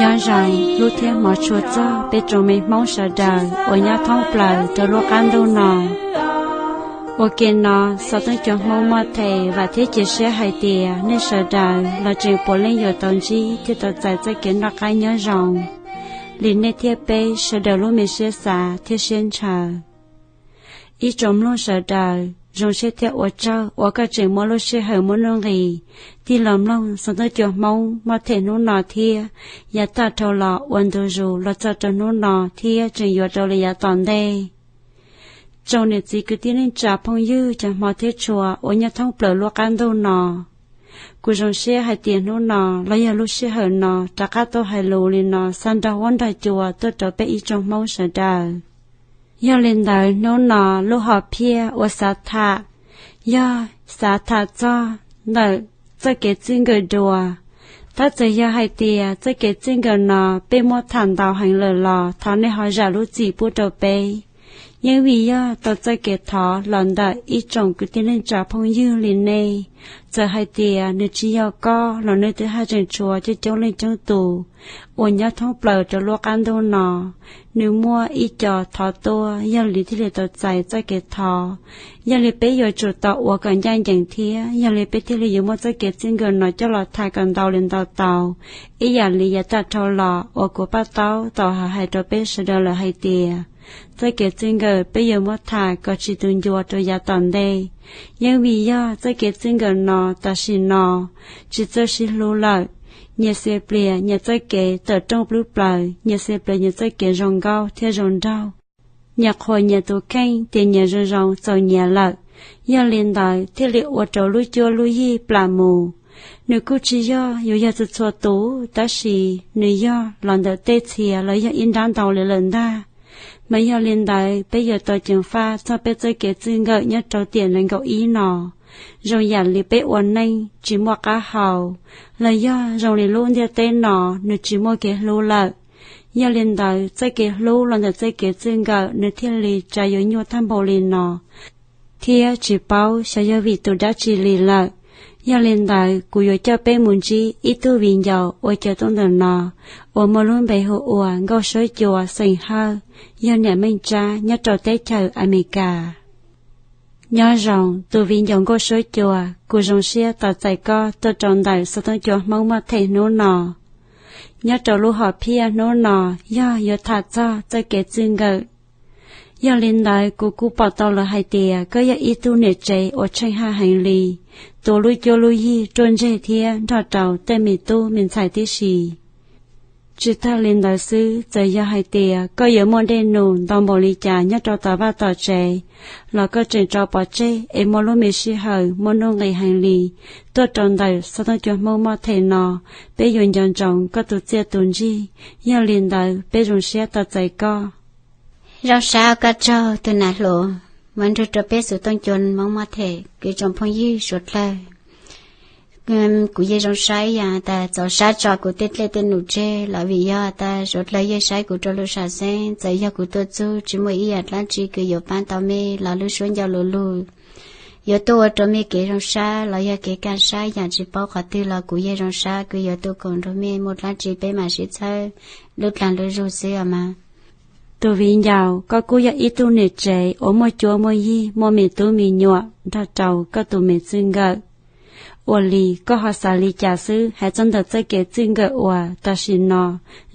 Nyob zoo, hlub thiab hmov tshua txog peb tsoom me Hmoob sawv daws uas nyob thoob plaws rau lub qab ntuj no. Ua ke no, xov tooj cua Hmoob Muaj Them vam thiab cia siab hais tias nej sawv daws los tseem puav leej yuav tau ntsib thiab tau txais txoj kev noj qab nyob zoo li nej thiab peb sawv daws lub me siab xav thiab siab ntshaw. Ib tsoom mloog sawv daws, zoo siab thiab ua tsaug uas koj tseem muaj lub sij hawm muaj nuj nqis tig los mloog xov tooj cua Hmoob Muaj Them hnub no thiab yav tag dhau los ua ntu zus los txog rau hnub no thiab tseem yuav rau li yav tom ntej. Tsoom niam txiv kwv tij neej tsa phooj ywg cov hmov thiab tshua uas nyob thoob plaws lub qab ntuj no, kuv zoo siab hais tias hnub no los yog lub sij hawm no rov qab tuaj hais lus li no xa nrog huab nrog cua tuaj rau peb ib tsoom Hmoob sawv daws. Yog li ntawd hnub no lub hom phiaj uas xav tham yog xav tham txog ntawm txoj kev txij nkawm dua. Tab txawm yog hais tias txoj kev txij nkawm no peb muab tham ntau heev lawm los thov nej ho zam lub txim pub rau peb. Yeej vim yog tau txoj kev thov los ntawm ib tsoom kwv tij neej tsa phooj ywg li nej, txawm hais tias nws tsis yog koj los nws twb haj tseem tshuav coob coob leej coob tus uas nyob thoob plaws rau lub qab ntuj no, nws muaj ib co thov tuaj, yog li thiaj li tau txais txoj kev thov. Yog li peb yuav tsum tau ua kom ncaj ncees thiab yog li peb thiaj li yuav muaj txoj kev txij nkawm no coj los tham kom ntau li ntau tau. Ib yam li yav tag dhau los uas kuv pab taub tau hais rau peb sawv daws lawm hais tias, txoj kev txij nkawm peb yuav muab tham kom tsis tu ncua rau yav tom ntej. Yeej vim yog txoj kev txij nkawm no tam sim no tsis txawj sib hlub lawm, nyias xia plias nyias txoj kev tawm rooj plwb plaws, nyias xia plias nyias txoj kev zoo nkauj thiab zoo nraug, nyias qhuas nyias tus kheej tias nyias zoo zoo txaus nyias lawm. Yog li ntawd thiaj li ua rau lub cuab lub yig plam mus. Nws kuj tsis yog yuav yog txhua txhua tus, tab sis nws yog los ntawm tej txhia los yog ib nrab ntau li lawm ntag. Mas yog li ntawd peb yuav tau ceev faj txog peb txoj kev txij nkawm nyob rau tiam nees nkaum ib no. Zoo yam li peb ua neej tsis muaj qab hau, los yog zoo li lub ntiaj teb no nws tsis muaj kev hlub lawm. Yog li ntawd txoj kev hlub los ntawm txoj kev txij nkawm nws thiaj li tsa yuav nyuaj tag npaum li no, thiab tsis paub xyov yog vim tus dab tsi li lawm. Yog li ntawd kuv yuav coj peb mus ntsib ib tug viv ncaus ua cov tuaj ntawm no, uas muaj lub npe hu ua Nkauj Suab Cua xeem Hawj, yog niam Meej Tsab nyob rau teb chaws Amelikas. Nyob zoo tus viv ncaus Nkauj Suab Cua, kuv zoo siab tos txais koj tuaj rau ntawm xov tooj cua Hmoob Muaj Them hnub no. Nyob rau lub hom phiaj hnub no yog yuav tham txog txoj kev txij nkawm. Yog li ntawd kuv kuj pom tau lawm hais tias koj yog ib tug niam tsev uas tsheej haj heev li, tuav lub cuab lub yig ruaj ntseg thiab nrog rau tej me tub me ntxhais tib si. Tsis tag li ntawd xwb, txawm yog hais tias koj yuav muaj dej num ntau npaum li cas nyob rau tom vaj tom tsev, los koj tseem tso pov tseg es muaj lub me sij hawm muaj nuj nqis heev li tuaj rau ntawm xov tooj cua Hmoob Muaj Them no. Peb yuav nco ntsoov koj tus txiaj tus ntsig, yog li ntawd peb zoo siab tos txais koj. Zoo sab koj tsaug tus nam hluas, mas nrug rau peb xov tooj cua Hmoob Muaj Them kwv tsoom phooj ywg suav dlawg. Kuv yeej zoo sab ib yam tas txaus sab tso kuv tej dlej tej num tseg los vim yog tas suav dlawg yeej saib kuv rau lub sam xeeb, txawm yog kuv tuaj txug tsis muaj ib yam dlaab tsi kws yuav paab tau mej los lub suab ncauj lug lug yuav tuaj ua rau mej kev zoo sab los yog kev kaaj sab yam tsis paub qhov twg los kuv yeej zoo sab kws yuav tuaj koom nrug mej muaj dlaab tsi peb mam sib txhawb lub dlaag lub zug xwb os mas. Tus viv ncaus, koj kuj yog ib tug niam tsev uas muaj cuab muaj yig muaj me tub me nyuam nrog rau koj tus me txij nkawm. Ua li koj ho xav li cas xwb hais txog ntawm txoj kev txij nkawm uas tam sim no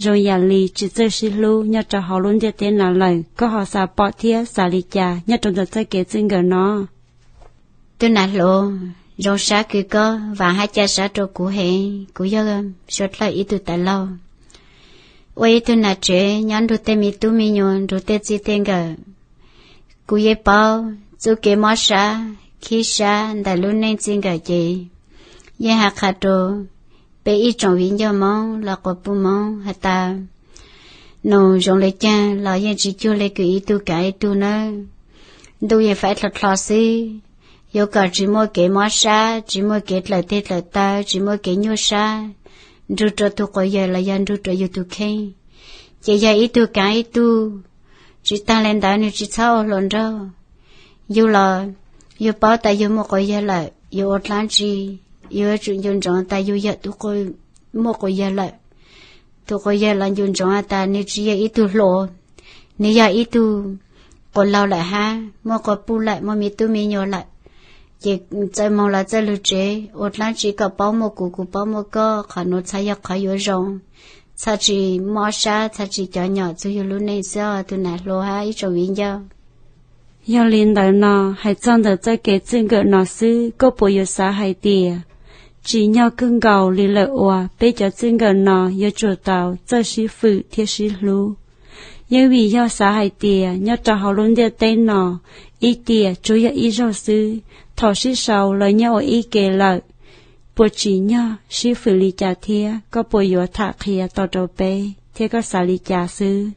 zoo yam li tsis txawj sib hlub nyob rau hauv lub ntiaj teb no lawm, koj ho xav pom thiab xav li cas nyob rau ntawm txoj kev txij nkawm no? Tug nam hluas, zoo sab kws koj vaam hab ca sab rau kuv heev. Kuv yog suav dlawg ib tug taav laug, ua ib tug nam tsev nyob nrug tej me tub me nyuam nrug tej txij tej nkawm. Kuv yeej paub txuj kev mob sab khib sab ntawm lub neej txij nkawm ces yeej has qha rua peb ib tsoom viv ncaus Moob los quas puj Moob has tas num zoo le caag los yeej tsis cuag le kws ib tug kaav ib tug nawb. Ntuj yeej faib dlho dlho xwb, yuav kom tsis muaj kev mob sab, tsis muaj kev dlawm teg dlawm taw, tsis muaj kev nyuaj sab nrug rua tug quas yawg los yog nrug rua yug tug kheej, ces yog ib tug kaav ib tug. Tsis taag le ntawd nwg tsis txhob ua hluas nraug. Yug los yug paub tas yug muaj quas yawg lawm yuav ua dlaab tsi. Yus yuav tsum nco ntsoov tas yus yog tus muaj quas yawg lawm. Tus quas yawg los nco ntsoov tas nws tsis yog ib tug hluas, nws yog ib tug quas laug lawm hab, muaj quas puj lawm, muaj me tub me nyuam lawm. Ces txawj moog los txawj lug tsev, ua dlaab tsi koj paub muaj kuv, kuv paub muaj koj, qhov nuav txhad yog qhov yuav zoo. Txhad tsis mob sab, txhad tsis cov nyom txug yug lub neej xwb os tus nam hluas hab ib tsoom viv ncaus. Yog li ntawd no, hais txog ntawm txoj kev txij nkawm no xwb, koj puas yuav xav hais tias tsim nyog kawg nkaus li lawm uas peb cov txij nkawm no yuav tsum tau txawj sib fwm thiab sib hlub? Yeej vim yog xav hais tias nyob rau hauv lub ntiaj teb no, ib tiam tsuas yog ib zaug xwb, thaum sib sau los nyob ua ib ke lawm, puas tsim nyog sib fwm li cas thiab? Koj puas yuav tham qhia tau rau peb thiab koj xav li cas xwb?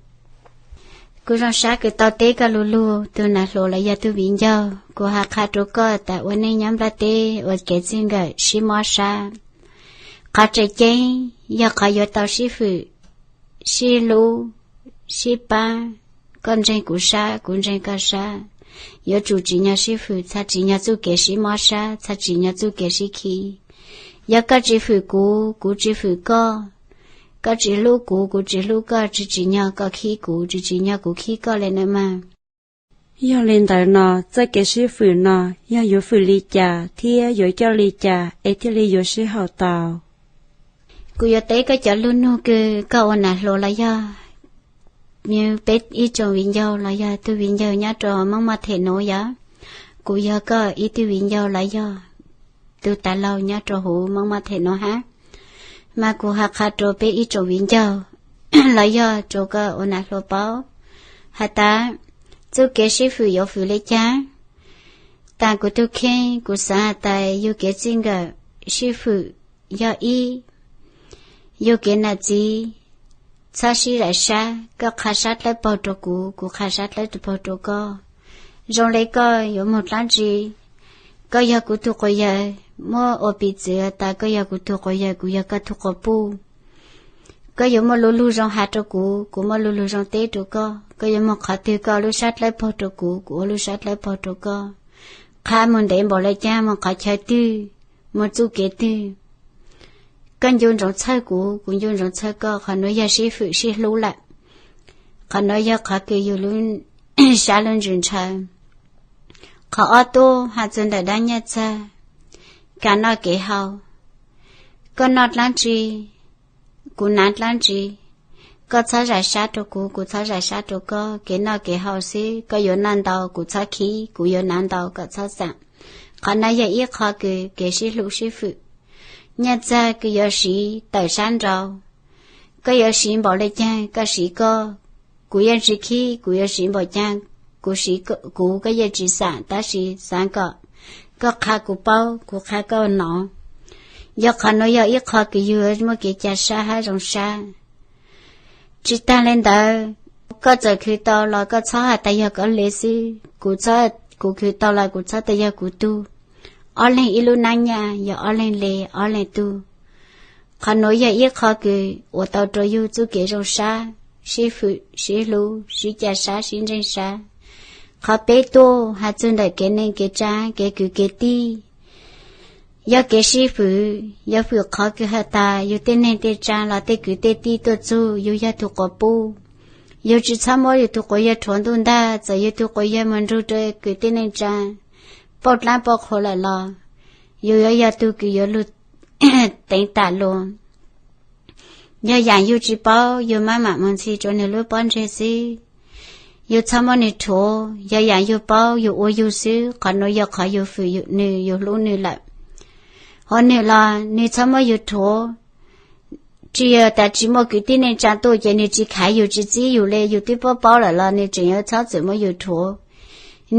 Kuv zoo sab kws tau teb koj lu lug tus nam hluas los yog tug viv ncaus. Kuv has qha rua koj tas ua neej nyob nplaj teb ua kev txij nkawm sib mob sab. Qhov tseem ceeb yog qhov yuav tau sib fwm, sib hlub, sib pab, koj ntseeg kuv sab, kuv ntseeg koj sab. Yuav tsum tsim nyog sib fwm, txhad tsim nyog txuj kev sib mob sab, txhad tsim nyog txuj kev sib khib. Yog koj tsis fwm kuv, kuv tsis fwm koj, koj tsis hlub kuv, kuv tsis hlub koj, tsis tsim nyog koj khib kuv, tsis tsim nyog kuv khib koj le nawb mas. Yog li ntawd no, txoj kev sib fwm no yog yuav fwm li cas thiab yuav coj li cas es thiaj li yuav sib haum tau? Kuv yuav teb koj cov lug nug kws koj ua nam hluas los yog peb ib tsoom viv ncaus los yog tug viv ncaus nyob rua Moob Moj Them nuav yog, kuv yog koj ib tug viv ncaus los yog tug tas laug nyob rua huv Moob Moj Them nuav hab, mas kuv has qha rua peb ib tsoom viv ncaus los yog rua koj ua nam hluas paub has tas txuj kev sib fwm yuav fwm le caag. Taam kuv tug kheej kuv xaav has tas yug kev txij nkawm sib fwm yog ib, yug kev nam txiv txhob sib zam sab, koj qha sab dlawb paug rua kuv, kuv qha sab dlawb paug rua koj. Zoo le koj yuav moog dlaab tsi, koj yog kuv tug quas yawg, muab ua piv txwv tas koj yog kuv tug quas yawg, kuv yog koj tug quas puj. Koj yuav muaj lu lug zoo has rua kuv, kuv muaj lu lug zoo teb rua koj. Koj yuav moog qhov twg koj ua lub sab dlawb paug rua kuv, kuv ua lub sab dlawb paug rua koj. Qha moog ntev npaum le caag, moog qhov chaw twg, moog txuj kev twg, koj ncu ntsoov txhawj kuv, kuv ncu ntsoov txhawj koj. Qhov nuav yog sib fwm sib hlub lawm. Qhov nuav yog qhov kws yug lub sab lub ntsws ntshaw. Qhov ob tuaj has txug ntawm dlaab nyaj txag, kev noj kev haus. Koj noj dlaab tsi, kuv hnav dlaab tsi. Koj txhob zam sab rua kuv, kuv txhob zam sab rua koj. Kev noj kev haus xwb, koj yuav noj ntau kuv txhob khib, kuv yuav hnav ntau koj txhob xam. Qhov nuav yog ib qho kws kev sib hlub sib fwm. Nyaj txag kws yuav siv tawm sab nraud, koj yuav siv npaum le caag koj siv koj. Kuv yeej tsis khib, kuv yuav siv npaum caag, kuv siv kuv, koj yeej tsis xam, tab sis xaav kom koj qha kuv paub, kuv qha koj nov. Yog qhov nuav yog ib qho kws yug muaj kev ca sab hab zoo sab. Tsis taag le ntawd, koj txawm khwv tau los koj txhob has tas yog koj le xwb, kuv txhob, kuv khwv tau los kuv txhob tas yog kuv tug. Ob leeg ib lub nab nyaj, yog ob leeg le, ob leeg tug. Qhov nuav yog ib qho kws ua tau rua yug txuj kev zoo sab, sib fwm sib hlub, sib ca sab sib ntseeg sab. Qhov peb tuaj has txug ntawm kev neeg kev tsaa, kev kwv kev tij. Yog kev sib fwm, yog fwm qhov kws has tas yug tej neeg tej tsaa los tej kwv tej tij tuaj txug yug yog tug quas puj. Yug tsis txhob muab yug tug quas yawg rhuav ntuj ntaag, txawm yug tug quas yawg moog nrug rua kwv tij neej tsaa, pauj dlaab pauj qhua lawm los yug yuav yog tug kws yuav lug teev tam luas. Yog yaam yug tsis paub, yug maj mam moog ntxhi rua nwg lub pob ntseg xwb. Yug txhob muab nwg rhuav. Yog yaam yug paub, yug ua yug xwb, qhov nuav yog qhov yug fwm nwg, yug hlub nwg lawm. Ho nwg los nwg txhob muab yug rhuav. Tsis yog tas tsis muaj kwv tij neej tsaa tuaj ces nwg tsis khaiv yug tsis txib yug le, yug twb paub paub lawm los nwg tseem yuav txhob txwm muab yug rhuav.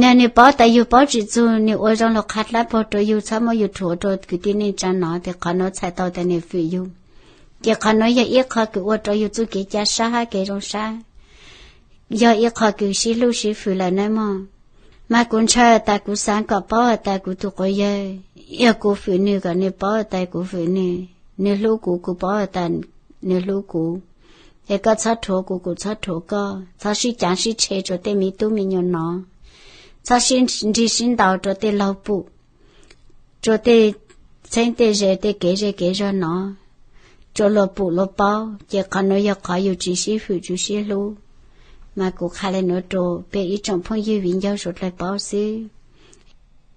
Nwg, nwg paub tas yug paub tsis txug, nwg ua zoo lug qha dlaab paug rua yug, txhob muab yug rhuav rua kwv tij neej tsaa nov, tes qhov nuav txhais tau tas nwg fwm yug. Ces qhov nuav yog ib qho kws ua rua yug txuj kev ca sab hab kev zoo sab, yog ib qho kws sib hlub sib fwm lawm nawb mog. Mas kuv ntshaw tas kuv xaav kom paub has tas kuv tug quas yawg, yog kuv fwm nwg kom nwg paub tas kuv fwm nwg, nwg hlub kuv, kuv paub has tas nwg hlub kuv. Es koj txhob rhuav kuv, kuv txhob rhuav koj, txhob sib caav sib tshe rua tej me tub me nyuam nov, txhob sib nrig sib ntaus rua tej laug pum, rua tej txheeb tej ze tej kev ze kev zog no rau luag pum luag paub, ces qhov nuav yog qhov yus tsis sib fwm tsis sib hlub. Mas kuv qha le nuav rau peb ib tsoom phooj ywg viv ncaus suav dlawg paub xwb.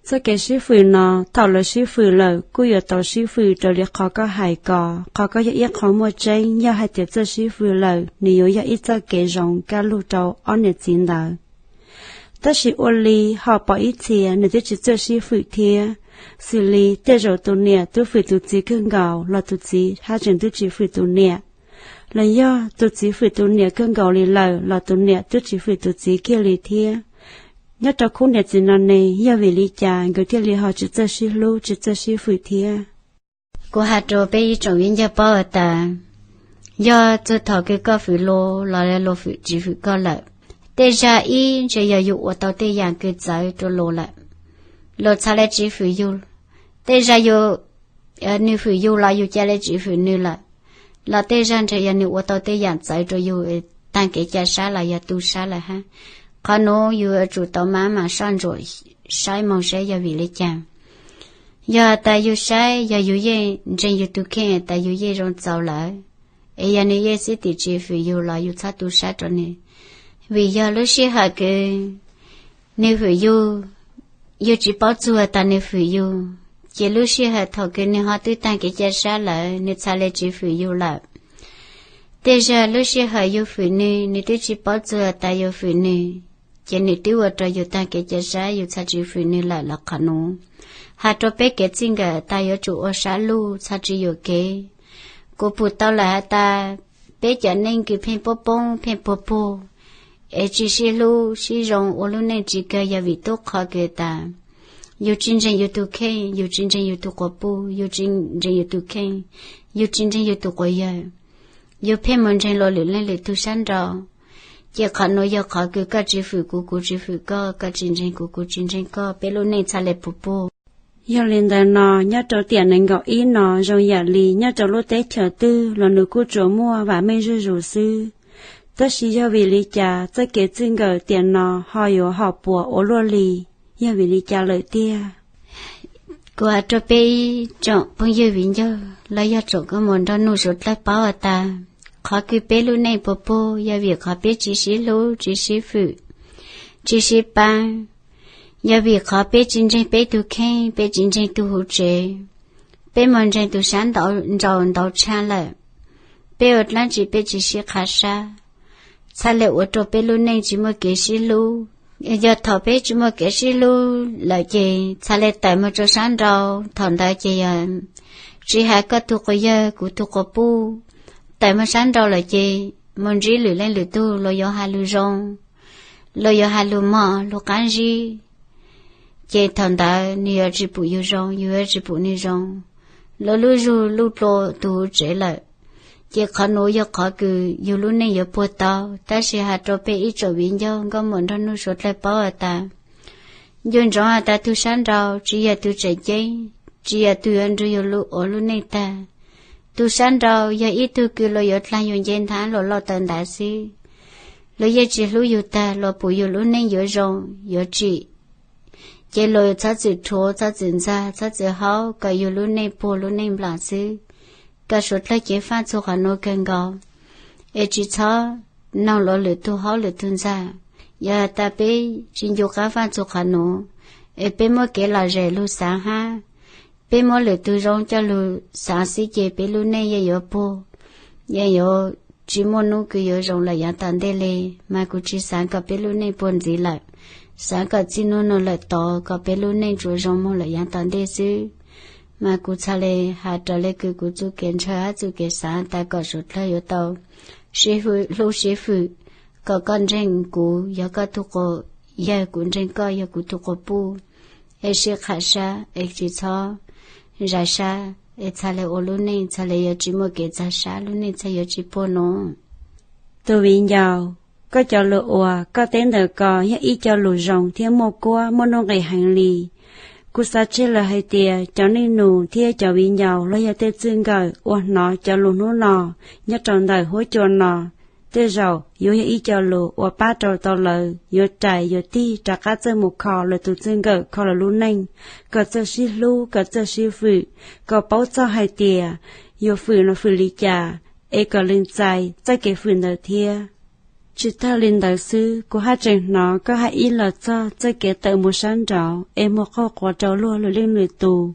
Txoj kev sib fwm no, thaum lawv sib fwm lawm kuj yuav tau sib fwm raws li qhov koj hais ko. Qhov ko yog ib qho muaj tseeb, yog hais tias txawj sib fwm lawm, nws yuav yog ib txoj kev zoo kaj lug rau ob niam txiv ntawd. Tab sis ua li ho pom ib txhia nws twb tsis txawj sib fwm thiab, xws li tej zaum tus niam twb fwm tus txiv kawg nkaus los tus txiv haj tseem twb tsis fwm tus niam, los yog tus txiv fwm tus niam kawg nkaus li lawm los tus niam twb tsis fwm tus txiv kiag li thiab. Nyob rau khub niam txiv no ne, yog vim li cas nkawd thiaj li ho tsis txawj sib hlub tsis txawj sib fwm thiab? Kuv has rau peb ib tsoom viv ncaus paub has tas, yog txug thaum kws koj fwm luag los luag fwm tsis fwm koj lawm, tej zag ib ntshe yog yus ua tau tej yaam kws txawv rau luag lawm, luag txhad le tsis fwm yus. Tej zag yus, nwg fwm yus los yus ca le tsis fwm nwg lawm, los tej zag ntshe yog nwg ua tau tej yaam txawv rau yus, taag kev ca sab los yog tu sab lawm hab. Qhov nuav yus yuav tsum tau maj mam soj ntsuam saib moog saib yog vim le caag. Yog has tas yus saib yog yus yeej ntseeg yus tug kheej tas yus yeej zoo txaus lawm, es yog nwg yeej xib tim tsis fwm yus los yus txhob tu sab rau nwg. Vim yog lub sij hawm kws nwg fwm yus, yus tsis paub txug tas nwg fwm yus, ces lub sij hawm thaum kws nwg ho twb taag kev ca sab lawm nwg txhad le tsis fwm yus lawm. Tej zag lub sij hawm yus fwm nwg, nwg twb tsis paub txug tas yus fwm nwg, ces nwg twb ua rau yus taag kev ca sab yus txhad tsis fwm nwg lawm los qhov nuav. Has rau peb kev txij nkawm tas yuav tsum ua sab luj txhad tsis yuam kev. Kuv pum tau lawm has tas, peb cov neej kws pheej poob poob pheej puag puag, es tsis sib hlub sib zoo ua lub neej tsis kawg yog vim tub qhov kws tas, yus tsis ntseeg yus tug kheej, yus tsis ntseeg yus tug quas puj, yus tsis ntseeg yus tug kheej, yus tsis ntseeg yus tug quas yawg, yus pheej mus ntseeg luas lwm leej lwm tug sab nraud. Ces qhov nuav yog qhov kws koj tsis fwm kuv, kuv tsis fwm koj, koj tsis ntseeg kuv, kuv tsis ntseeg koj, peb lub neej txhad le puag puag. Yog li ntawd no, nyob rau tiam nees nkaum ib no zoo yam li nyob rau lub teb chaws twg los nws kuj tsuas muaj vam meej zuj zus xwb. Tab sis yog vim li cas txoj kev txij nkawm tiam no ho yuav hom puas ua luaj li? Yog vim li cas lawm tiag? Kuv has rau peb ib tsoom phooj ywg viv ncaus los yog tsoom koob moos nrog nug suav dlawg paub has tas, qhov kws peb lub neej puag puag yog vim qhov peb tsis sib hlub tsis sib fwm, tsis sib paab. Yog vim qhov peb tsis ntseeg peb tug kheej, peb tsis ntseeg tug huv tsev, peb mus ntseeg tug sab nraud ntau tshaj lawm. Peb ua dlaab tsi peb tsis sib qha sab, txhaj le ua rau peb lub neej tsis muaj kev sib hlub. Yog thaum peb tsis muaj kev sib hlub lawm ces txhaj le tawm mus rau sab nraud, thaum ntawd ces yog tsis has koj tug quas yawg kuv tug quas puj, tawm mus sab nraud lawm ces mus ntsib lwm leej lwm tug luas yuav has lug zoo, luas yuav has lug mog lug qaab zib, ces thaum ntawd nws yuav tsis pum yus zoo, yus yuav tsis pum nws zoo. Luas lub zug luj dlua tug huv tsev lawm. Ces qhov nuav yog qhov kws yus lub neej yuav puag tau. Tab sis has rau peb ib tsoom viv ncaus nkauj muam nrog nug suav dlawg paub has tas, yus ntsoov has tas tug sab nraud tsis yog tug tseem ceeb, tsis yog tug yuav nrug yus ua lub neej tag. Tug sab nraud yog ib tug kws luas yuav dlaag yus nce nthab luas loj taw ntav xwb. Luas yeej tsis hlub yus tag, luas pum yus lub neej yuav zoo yuav tsim, ces luas txhob txwm rhuav, txhob txwm ntxag, txhob txwm haub kom yus lub neej puag lub neej nplaam xwb. Kom suav dlawg ceev faaj txug qhov nuav kawg nkaus, es tsis txhob noog luas lwm tug haub lwm tug ntxag. Yog tas peb tsis ncu qaab faaj txug qhov nuav, es peb muab kev lom zem lug xaav hab, peb muab lwm tug zoo coj lug xaav xwb ces peb lub neej yeej yuav puag, yeej yuav tsis muaj nub kws yuav zoo lawm yaav tom ntej le. Mas kuv tsis xaav kom peb lub neej puag ntxiv lawm, xaav kom txij nub nuav lawm tod kom peb lub neej tsuas zoo moog lawm yaav tom ntej xwb. Mas kuv txhaj le has raws le kws kuv txuj kev ntshaw hab txuj kev xaav tas kom suav dlawg yuav tau sib hlub sib fwm, kom koj ntseeg kuv yog koj tug quas yawg, kuv ntseeg koj yog kuv tug quas puj, es sib qha sab es tsis txhob zais sab, es txhaj le ua lub neej txhaj le yuav tsis muaj kev txag sab, lub neej txhaj yuav tsis puag nuav. Tus viv ncaus, koj cov lug uas koj teb ntawm ko yog ib co lug zoo thiab muaj kuab muaj nuj nqis heev li. Kuv xav tseg lawm hais tias cov neej nus thiab cov viv ncaus los yog tej txij nkawm uas hnov cov lug hnub no nyob rau ntawm huab cua no, Tej zaum yuav yog ib co lus uas pab rau tau lawv yuav rais yuav tig rov qab txawj mus kho lawv tus txij nkawm, kho lawv lub neej, kom txawj sib hlub, kom txawj sib fwm, kom paub txog hais tias yuav fwm los fwm li cas, es kom lees txais txoj kev fwm ntawd thiab. Tsis tag li ntawd xwb, kuv haj tseem hnov koj hais ib los txog txoj kev tawm mus sab nraud es mus qaug quav rau luag lwm leej lwm tus,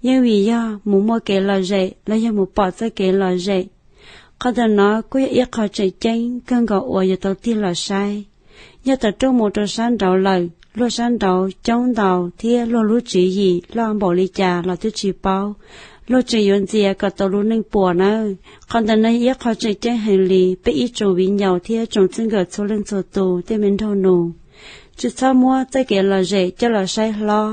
yeej vim yog mus muaj kev lom zem los yog mus pom txoj kev lom zem. Qhov ntawm no kuj yog ib qho tseem ceeb kawg nkaus uas yuav tau tig los saib. Yog tawm rooj mus rau sab nraud lawm, luag sab nraud coob ntau thiab luag lub tswv yim loj npaum li cas los twb tsis paub, luag tseem yuav ntxias kom tau lub neej puas nawb. Qhov ntawm no yog ib qho tseem ceeb heev li, peb ib tsoom viv ncaus thiab tsoom txij nkawm txhua leej txhua tus tej me nraug nus, tsis txhob muab txoj kev lom zem coj los saib hlob.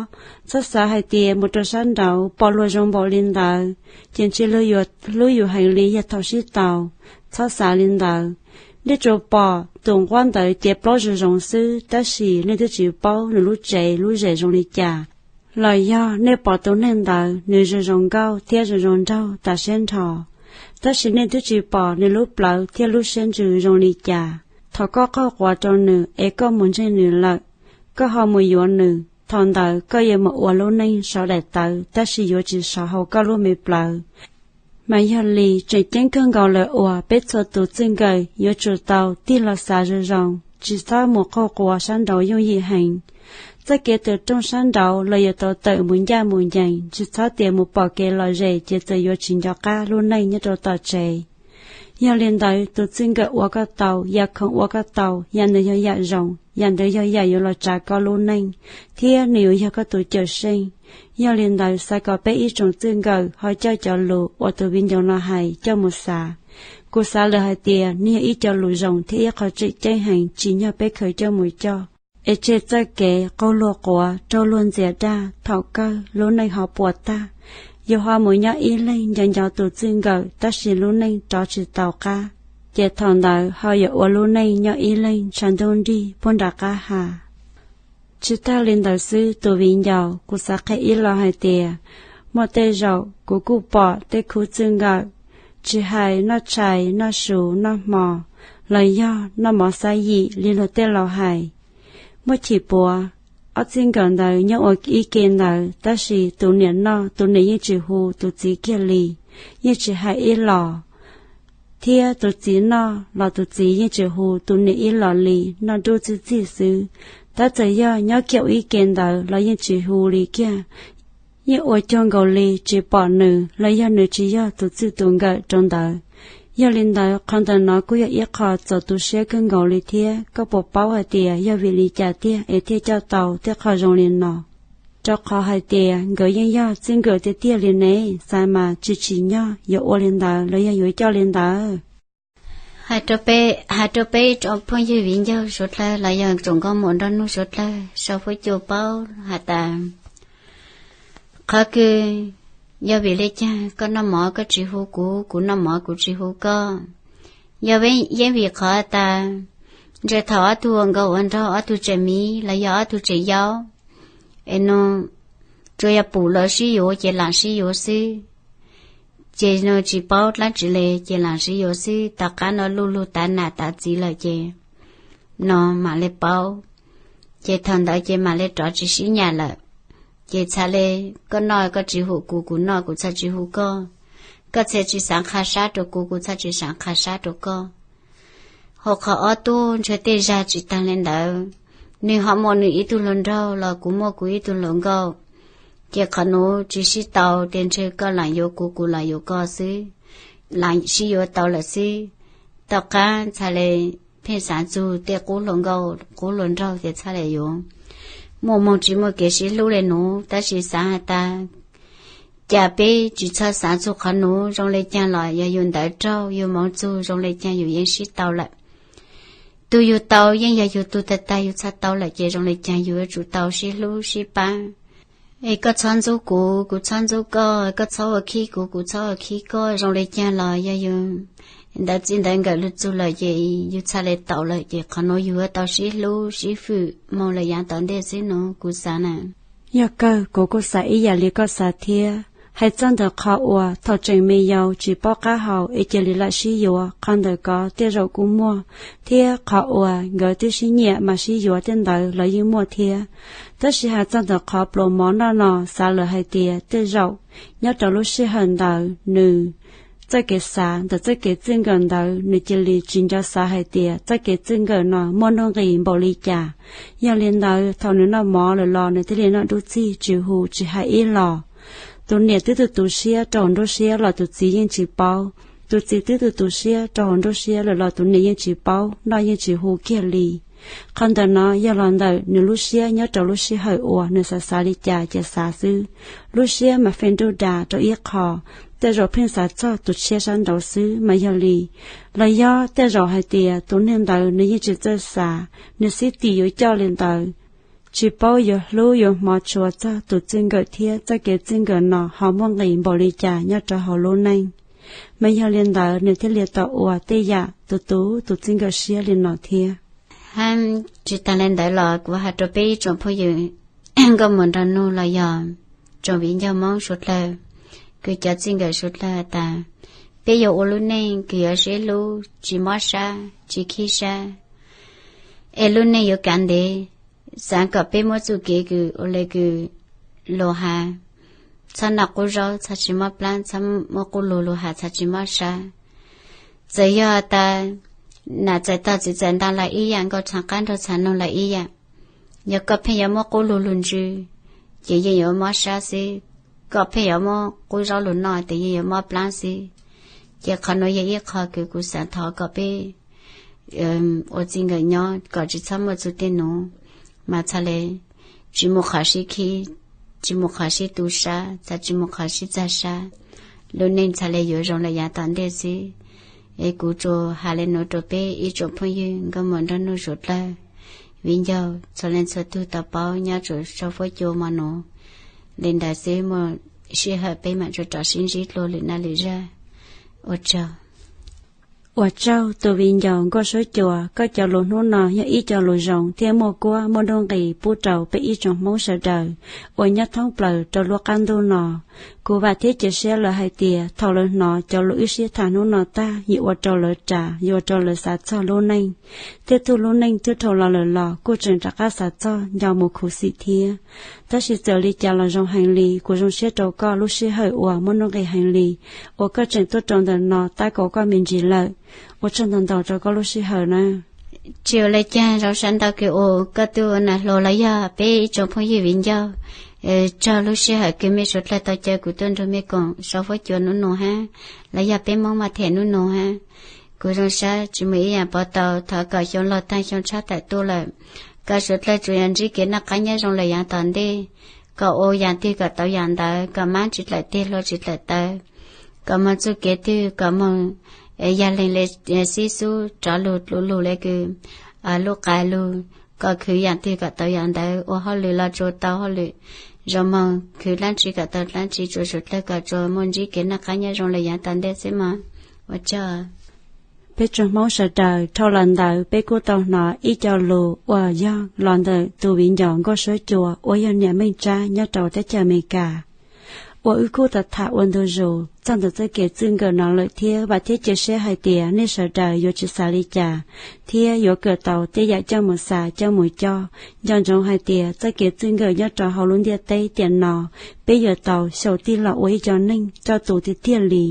Txhob xav hais tias mus rau sab nraud pom luag zoo npaum li ntawd ces ntshe luag yuav hlub yus heev li yog thaum sib tau. Txhob xav li ntawd. Nej tsuas pom tus nquab ntawd cev plaub zoo zoo xwb, tab sis nej twb tsis paub nws lub tsev lub zes zoo li cas. Los yog nej pom tus neeg ntawd nws zoo zoo nkauj thiab zoo zoo nraug tas siab nrho, tab sis nej twb tsis pom nws lub plawv thiab lub siab ntsws zoo li cas. Thaum koj qaug quav rau nws es koj mus ntseeg nws lawm, koj ho mus yuav nws, thaum ntawd koj yuav mus ua lub neej sov daim tawv tab sis yuav tsis sov hauv koj lub me plawv. Mas yog li tseem ceeb kawg nkaus lawm uas peb txhua tus txij nkawm yuav tsum tau tig los xav zoo zoo, tsis txhob mus qaug quav sab nraud yooj yim heev. Txoj kev tawm rooj sab nraud los yuav tau tawm mus ncaj mus ncees, tsis txhob tias mus pom kev lom zem ces txawm yuav tsis nco qab lub neej nyob rau tom tsev. Yog li ntawd tus txij nkawm uas koj tau, yam khoom uas koj tau, yam ntawd yog yam zoo, yam ntawd yog yam yuav los tsav koj lub neej, thiab nws yuav yog koj tus cawm seej. Yog li ntawd xav kom peb ib tsoom txij nkawm ho coj cov lus uas tus viv ncaus no hais coj mus xav. Kuv xav lawm hais tias nws yog ib co lus zoo thiab ib qho tseem ceeb heev tsim nyog peb khaws coj mus coj, es tseg txoj kev qaug luag quav raug luag ntxias dag thaum kawg lub neej ho puas tag. Yus ho mus nyob ib leeg nco nco tus txij nkawm tab sis lub neej rov tsis tau qab, ces thaum ntawd ho yuav ua lub neej nyob ib leeg tshav ntuj nrig puag nram qab ha. Tsis tag li ntawd xwb tus viv ncaus, kuv xav qhia ib los hais tias muaj tej zaum kuv kuj pom tej khub txij nkawm, tsis hais noj tshais noj su noj hmo los yog noj mov xab yim li luag tej laus hais, muaj chim puav, ob txij nkawm ntawd nyob ua ib ke ntawd tab sis tus niam noj tus niam yeej tsis hu tus txiv kiag li, yeej tsis hais ib los, thiab tus txiv noj los tus txiv yeej tsis hu tus niam ib los li, noj nruj txij txij xwb. Tab txawm yog nyob kiag ua ib ke ntawd los yeej tsis hu li kiag, yeej ua cuag nkaus li tsis pom nws los yog nws tsis yog tus txij tus nkawm rau ntawd. Yog li ntawd qhov ntawm no kuj yog ib qho txaus tu siab kawg nkaus li thiab. Koj puas paub hais tias yog vim li cas tiag es thiaj coj tau tej qho zoo li no? Rau qhov hais tias nkawd yeej yog txij nkawm tiag tiag li ne, xav mas tsis tsim nyog yuav ua li ntawd los yog yuav coj li ntawd. Hais rau peb, hais rau peb tsoom phooj ywg viv ncaus suav dlawg los yog tsoom nkauj muam nraug nus suav dlawg sau fuab cua paub has tas, qhov kws yog vim li cas koj noj mov koj tsis hu kuv, kuv noj mov kuv tsis hu koj? Yog yeej vim qhov tas ntshe thaum ob tug ua nkauj ua nraug ob tug tseem miv los yog ob tug tseem yau, es no tsuas yog pum los sib yuav ces lam sib yuav xwb. Ces no tsis paub dlaab tsi le ces lam sib yuav xwb. Tom qab no luj lug tav nam tav txiv lawm ces no mam le paub, ces thaum ntawd ces mam le rov tsis sib nyam lawm. Ces txhad le, koj noj koj tsis hu kuv, kuv noj kuv txhad tsis hu koj, koj txhad tsis xaav qha sab rau kuv, kuv txhad tsis xaav qha sab rau koj. Ho qhov ob tug ntshe tej zag tsis taag le ntawd, nwg ho muaj nwg ib tug hluas nraug los kuv muaj kuv ib tug hluas nkauj, ces qhov nuav tsis sib tau, ces ntshe koj lam yuav kuv, kuv lam yuav koj xwb, lam sib yuav tau lawm xwb. Tom qab txhad le pheej xaav txug tej qub hluas nkauj qub hluas nraug ces txhad le yuav. Muaj moog tsis muaj kev sib hlub le nuav, tab sis xaav has tas, cas peb tsis txhob xaav txug qhov nuav, zoo le caag los yog yug ntawv raug yug moov txug zoo le caag yug yeej sib tau lawm. Tug yug tau yeej yog yug tug tag tag, yug txhaj tau lawm ces zoo le caag yug yuav tsum tau sib hlub sib paab. Es koj txhob ntxub kuv, kuv txhob ntxub koj, koj txhob ua khib kuv, kuv txhob ua khib koj, zoo le caag los yog yug ntawv txij ntawv nkawm lug txug lawm ces yug txhaj le tau lawm, ces qhov nuav yug yuav tau sib hlub sib fwm moog lawm yaav tom ntej xwb nuav, kuv xaav na. Yog kawg, kuv kuj xaav ib yam li koj xaav thiab. Hais txog ntawm qhov uas thaum tseem me yau tsis paub qab hau es cia li lam sib yuav, qhov ntawd kov tej zaum kuj muaj, thiab qhov uas nkawd twb sib nyiam mas sib yuav tej ntawd los yeej muaj thiab. Tab sis hais txog ntawm qhov pluas mov noj no, xav lawm hais tias tej zaum nyob rau lub sij hawm ntawd nws txoj kev xav ntawm txoj kev txij nkawm ntawd nws cia li tsis nco xav hais tias txoj kev txij nkawm no muaj nuj nqis npaum li cas. Yog li ntawd thaum nws noj mov lawm los nws thiaj li noj dub txig tsis hu tsis hais ib los. Tus niam twb tu tu siab rau hauv nruab siab los tus txiv yeej tsis paub, tus txiv twb tu tu siab rau hauv nruab siab lawm los tus niam yeej tsis paub, noj yeej tsis hu kiag li. Qhov ntawm no yog los ntawm nws lub siab nyob rau lub sij hawm uas nws xav xav li cas ces xav xwb. Lub siab mas feem nruj das rau ib qho, tej zaum pheej xav txog tus tshiab sab nraud xwb mas yog li. Los yog tej zaum hais tias tus neeg ntawd nws yeej tsis txawj xav, nws xib tim yuav coj li ntawd, tsis paub yuav hlub yuav hmov tshua txog tus txij nkawm thiab txoj kev txij nkawm no ho muaj nqis npaum li cas nyob rau hauv lub neej. Mas yog li ntawd nws thiaj li tau ua tej yam tus tus tus txij nkawm siab li no thiab. Tsis tas li ntawd los kuv hais rau peb ib tsoom phooj ywg nkauj muam nraug nug los yog tsoom viv ncaus Hmoob suav dlawg, kws cov txij nkawm suav dlawg tas, peb yuav ua lub neej kws yuav sib hlub, tsis mob sab tsis khib sab, es lub neej yuav kav ntev. Xav kom peb muab txuj kev kws ua le kws lus has, txhob noj qub zaub txhob tsis mob plab, txhob muab qub lug lus has txhob tsis mob sab. Txawm yog tas nam txais tog txiv txais ntoo los ib yam, nkauj txhav qab nraug txhav noog los ib yam, yog koj pheej yuav muab qub lug lug ntsws ces yeej yuav mob sab xwb, koj pheej yuav muab qub zaub lug noj ces yeej yuav mob plab xwb. Ces qhov nuav yog ib qho kws kuv xav thov kom peb ua txij nkawm nyob kom tsis txhob muaj txuj tej nuav, mas txhaj le tsis mus qhov sib khib, tsis mus qhov sib tu sab, txhaj tsis mus qhov sib txag sab, lub neej txhaj le yuav zoo lawm yav tom ntej xwb. Es kuv tsuas has le nuav rau peb ib tsoom phooj ywg nkauj muam nraug nug suav dlawg, viv ncaus txhua leej txhua tug tau paub nyob rua sau fuab cua mo nuav. Li ntawd xwb muaj sij hawm peb mam rua rov sib ntsib dlua lwm naj lwm zaj. Ua tsaug. Ua tsaug tus viv ncaus Nkauj Suab Cua, koj cov lus hnub no yog ib co lus zoo thiab muaj kuab muaj nuj nqis pub rau peb ib tsoom Hmoob sawv daws uas nyob thoob plaws rau lub qab ntuj no. Kuv vam thiab cia siab lawm hais tias thaum lawv hnov cov lus wb sib tham hnub no tag yuav ua rau lawv ras, yuav ua rau lawv xav txog lub neej. Tej tug lub neej twb dhau los lawm los kuj tseem rov qab xav txog nco mus khuv xim thiab. Tab sis txawm li cas los zoo heev li, kuv zoo siab rau koj lub sij hawm uas muaj nuj nqis heev li uas koj tseem tuaj rau ntawm no tab kaum koj me ntsis lawm. Ua tsaug ntau ntau rau koj lub sij hawm na. Tsis ua le caag, zoo sab ntau kws ua koj tug nam hluas los yog peb ib tsoom phooj ywg viv ncaus, tsaug lub sij hawm kws mej suav dlawg tau caw kuv tuaj nrug mej koom sau fuab cua nub nua hab, los yog peb Hmoob mas them nub nua hab. Kuv zoo sab tsis muaj ib yaam pov tau, thov kom xyoo laug taag xyoo tshab tawm tuaj lawm, koj suav dlawg tsuas yog ntsib kev noj qab nyob zoo lawm yaav tom ntej, kom ua yaam twg kom tau yaam ntawd, kom maab tsis dlaim teg hlua tsis dlaim tawv, kom moog txuj kev twg kom moog yag leeg le sib xub rov lug dlu lug le kws lub qa lug, kom khwv yaam twg kom tau yaam ntawd, ua hauj lwm los tsuas tau hauj lwm, zoo moog khwv dlaab tsi kom tau dlaab tsi, tsuas suav dlawg kom tsuas muaj ntsib kev noj qab nyob zoo lawm yaav tom ntej xwb mog. Ua tsaug. Peb tsoom Hmoob sawv daws, dhau los ntawd peb kuj tau hnov ib co lus uas yog los ntawm tus viv ncaus Nkauj Suab Cua uas yog niam Meej Tsab nyob rau teb chaws Amelikas, uas wb kuj tau tham ua ntu zus txog ntawm txoj kev txwj nkawm no lawm thiab. Vam thiab cia siab hais tias nej sawv daws yuav tsis xav li cas thiab yuav kawm tau tej yam coj mus xav coj mus coj. Nco ntsoov hais tias txoj kev txwj nkawm nyob rau hauv lub ntiaj teb tiam no, peb yuav tau xyaum tig los ua ib co neeg coj tus tiag tiag li.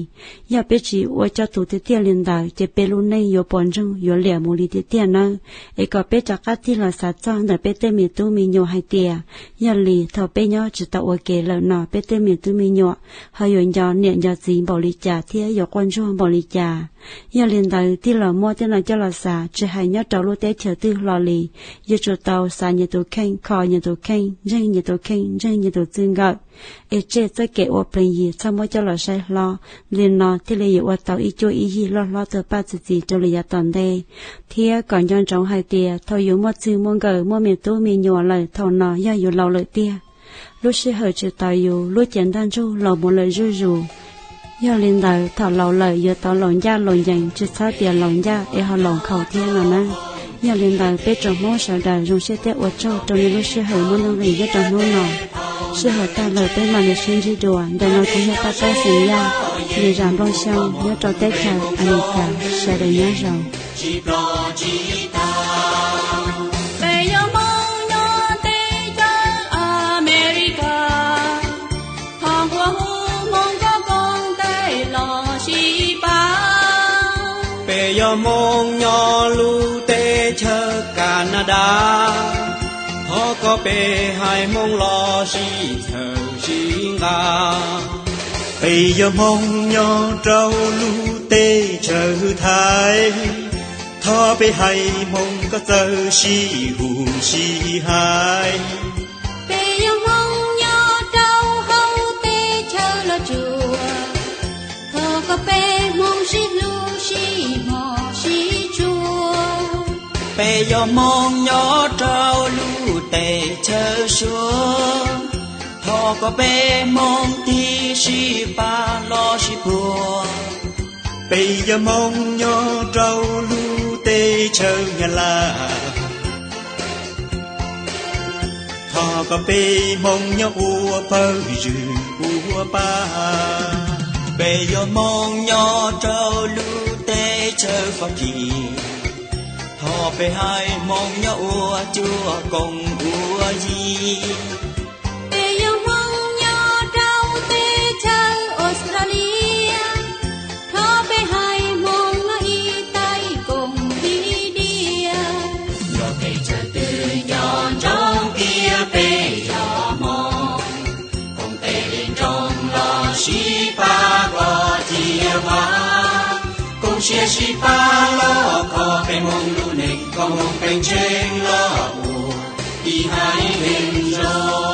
Yog peb tsis ua coj tus tiag tiag li ntawd ces peb lub neej yuav puas ntsoog yuav liam mus li tiag tiag nawb. Es kom peb rov qab tig los xav txog ntawm peb tej me tub me nyuam hais tias, yog li thaum peb nyob tsis tau ua ke lawm no peb tej me tub me nyuam ho yuav nco niam nco txiv npaum li cas thiab yuav quaj ntsuag npaum li cas. Yog li ntawd tig los muab tej no coj los xav, tsis hais nyob rau lub teb chaws twg hlo li, yuav tsum tau xav nyias tus kheej, kho nyias tus kheej, ntseeg nyias tus kheej, ntseeg nyias tus txwj nkawm, es tseg txoj kev ua plees yig txhob muab coj los saib hlob. Li no thiaj li yuav ua tau ib cuab ib yig loj hlob txawg paj txi txiv rau lwm yav tom ntej. Thiab kom nco ntsoov hais tias thaum yus muaj txwj muaj nkawm muaj me tub me nyuam lawm, thaum no yog yus laus lawm tiag, lub sij hawm tsis tau yus, lub cev ntaj ntsug laus mus lawm zuj zus. Yog li ntawd thaum laus lawm yuav tau laus ncaj laus ncees, tsis txhob tias laus ncaj es ho laus nkhaus thiab no na. Yog li ntawd peb tsoom Hmoob sawv daws zoo siab thiab ua tsaug rau nej lub sij hawm muaj nuj nqis nyob rau hnub no. Sij hawm tag lawm peb mam li sib ntsib dua. Ntawm no kuv yog Paj Tsab xeem Yaj, lwm zam nplooj xyoo nyob rau teb chaws Amelikas, sawv daws nyob zoo. Peb yog Hmoob nyob teb chaws Amelikas, thov nquas hu Hmoob koj koom tes los sib pab. Peb yog Hmoob nyob lub teb chaws Kanadas, thov kom peb haiv Hmoob los sib txhawb sib nqa. Peb yog Hmoob nyob rau lub teb chaws Thaib, thov peb haiv Hmoob kom txawj sib hu sib hais. Peb yog Hmoob nyob rau hauv teb chaws Los Tsuas, thov kom peb Hmoob sib hlub sib hmov sib tshua. Peb yog Hmoob nyob rau lub teb chaws Suav, thov kom peb Hmoob tig sib pab los sib puag. Peb yog Hmoob nyob rau lub teb chaws Nyab Laj, thov kom peb Hmoob nyob ua pawg ywg ua pa. Peb yog Hmoob nyob rau lub teb chaws Fab Kis, thov peb haiv Hmoob nyob ua cuab koom ua yig. Peb yog Hmoob nyob rau teb chaws Australia, thov peb haiv Hmoob nyob ib tais koom ib diav. Yog peb txawm twg nco ntsoov tias peb yog Hmoob, koom tes li nroos los sib pab kom cia vab, koom siab sib pab los kho peb Hmoob lub neej kom Hmoob pheej tshee los ua ib haiv neeg zoo.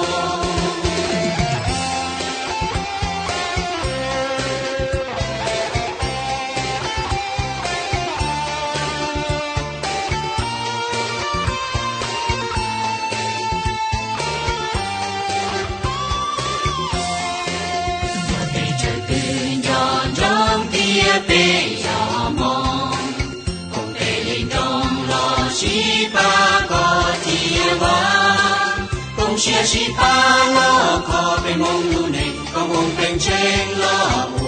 Yog peb txawm twg nco ntsoov tias peb yog Hmoob, koom tes li nroos los sib pab kom cia vab, koom siab sib pab los kho peb Hmoob lub neej kom Hmoob pheej tshee los